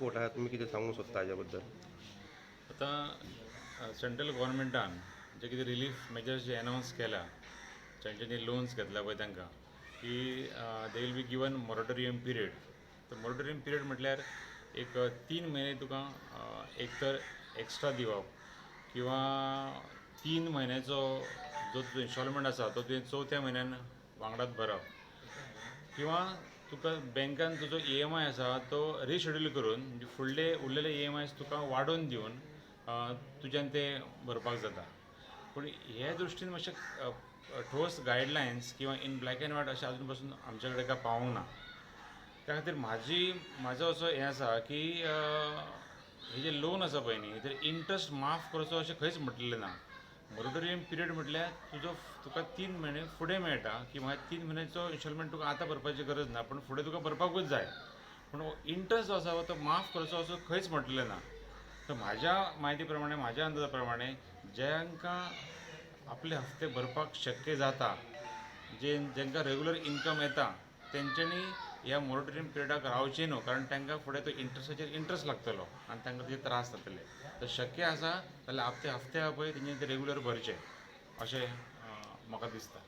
Support आहा. तुमी कितें सांगूंक सोदता हाज्या बद्दल? आतां सेंट्रल गव्हर्मेंटान जे कितें रिलीफ मेजर्स जे अनावन्स केल्या, जांच्यांनी लोन्स घेतल्या पळय तांकां की they will be given moratorium period. तर मोरेटोरियम पिरियड म्हटल्यार एक 3 म्हयने तुका एक तर एक्स्ट्रा दिवप किंवा 3 म्हयन्याचो जो तुजो इन्स्टॉलमेंट आसा तो तुवें चवथ्या म्हयन्यान वांगडात भरप किंवा तुका बँकान तुजो ईएमआय आसा तो रिशेड्यूल करून, म्हणजे फुडले उरलेले ईएमआयज तुका वाडोवन दिवन तुज्यान ते भरपाक जाता. पूण हे दृश्टीन मातशें ठोस गायडलायन्स किंवा इन ब्लॅक एंड व्हायट अशें आजून पासून आमचे कडेन काय पावूंक ना. त्या खातीर म्हाजो असो हें आसा की हे जे लोन आसा पळय न्ही, तर इंट्रस्ट माफ करचो अशें खंयच म्हटलेलें ना. मोरेटोरियम पिरियड म्हटल्यार तुजो तुका 3 म्हयने फुडें मेळटा की मागीर 3 म्हयन्याचो इन्स्टॉलमेंट तुका आतां भरपाची गरज ना, पूण फुडें तुका भरपाकूच जाय. पूण इंट्रस्ट जो आसा तो माफ करचो असो खंयच म्हटलेलें ना. तर म्हाज्या म्हायती प्रमाणे, म्हाज्या अंदाजा प्रमाणे, जांकां आपले हफ्ते भरपाक शक्य जाता, जे जांकां रेगुलर इन्कम येता, तेंच्यांनी ह्या मोरेटोरियम पिरियडाक रावचें न्हू, कारण तांकां फुडें तो इंट्रस्टाचेर इंट्रस्ट लागतलो आनी तांकां ते त्रास जातले. तर शक्य आसा जाल्यार आपले हफ्ते पळय तेंच्यांनी ते रेगुलर भरचे अशें म्हाका दिसता.